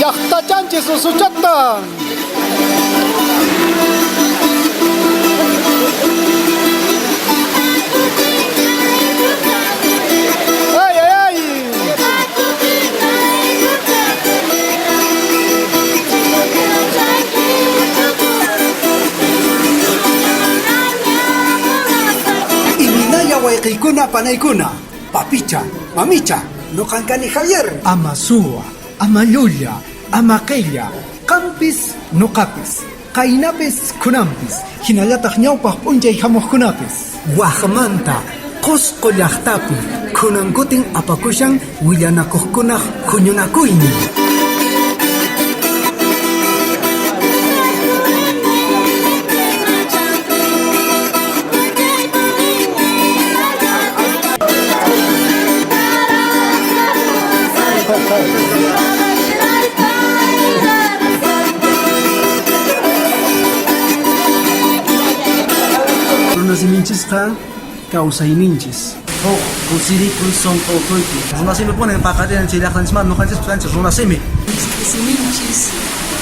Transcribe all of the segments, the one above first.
Llaqtachanchis usuchata. Ay, ay, ay. Iminalla wayqiykuna panaykuna, papicha, mamicha, nuqan kani Javier. Ama suwa, ama llulla, ama qilla, qampis, nuqapis, qaynapis, kunanpis, hinallataq ñawpaq p'unchay hamuqkunapis. Waqmanta, Qusqu llaqtapi, kunan kutin apakushan willanakuqkunaq huñunakuynin. Runasiminchisqa kawsayninchis. Huk kusirikuy sunqu ukhuypi. Runasimipunin paqarinan chay llaqtanchismanta nuqanchispas kanchis runasimi. Misk'i siminchis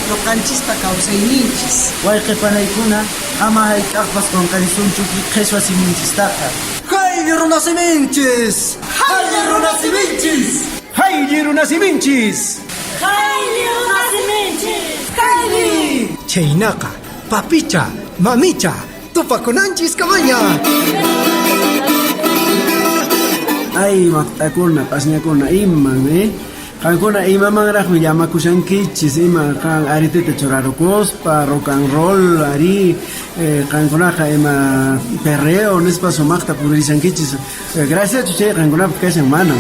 nuqanchispa kawsayninchis. Wayqe panaykuna, ama hayk'aqpas qunqarisunchu qheswa siminchistaqa. Haylli runasiminchis! Haylli runasiminchis! Haylli runasiminchis! Haylli runasiminchis! Haylli! Chhaynaqa, papicha, mamicha, tupakunanchis kamaña. Ay, maqt'akuna, p'asñakuna, iman, eh? Qankuna imamanraqmi llamakushankichis, ima qan areteta churarukuspa, rock and roll, ari, qankunaqa ima perreo nispa sumaqta puririshankichis. Graciachu chay qankunapaq kashan? Manan.